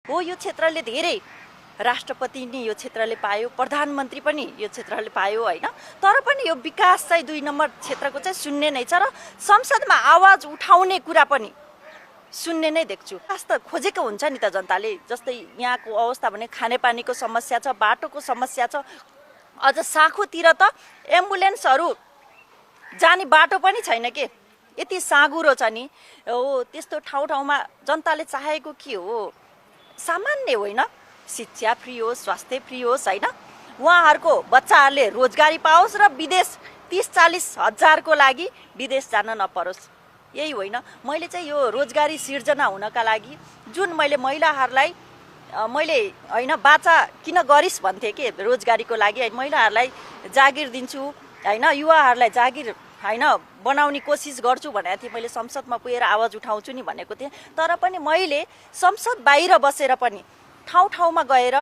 हो यो क्षेत्रले धेरै राष्ट्रपति नि यो क्षेत्रले पायो, प्रधानमन्त्री पनि यो क्षेत्रले पायो हैन। तर पनि यो विकास चाहिँ 2 नम्बर क्षेत्रको चाहिँ शून्य नै छ र संसदमा आवाज उठाउने कुरा पनि शून्य नै देख्छु। विकास त खोजेको हुन्छ नि त जनताले। जस्तै यहाँको अवस्था भने खानेपानीको समस्या छ, बाटोको समस्या छ, अझ साखुतिर त एम्बुलेन्सहरू जाने बाटो पनि छैन के। यति साँगुरो छ नि हो। त्यस्तो ठाउँमा जनताले चाहेको के हो? सामान्य होइन, शिक्षा फ्री होस्, स्वास्थ्य फ्री होस् हैन। उहाँहरूको बच्चाहरूले रोजगारी पाओस् र विदेश 30-40 हजारको लागि विदेश जान नपरोस्, यही होइन। मैले चाहिँ यो रोजगारी सिर्जना हुनका लागि जुन मैले महिलाहरूलाई मैले हैन बाचा किन गरिस् भन्थे के रोजगारीको लागि, महिलाहरूलाई जागिर दिन्छु हैन, युवाहरूलाई जागिर हैन बनाउने कोसिस गर्छु भनेको थिएँ। मैले संसदमा पुगेर आवाज उठाउँछु नि भनेको थिएँ। तर पनि मैले संसद बाहिर बसेर पनि ठाउँमा गएर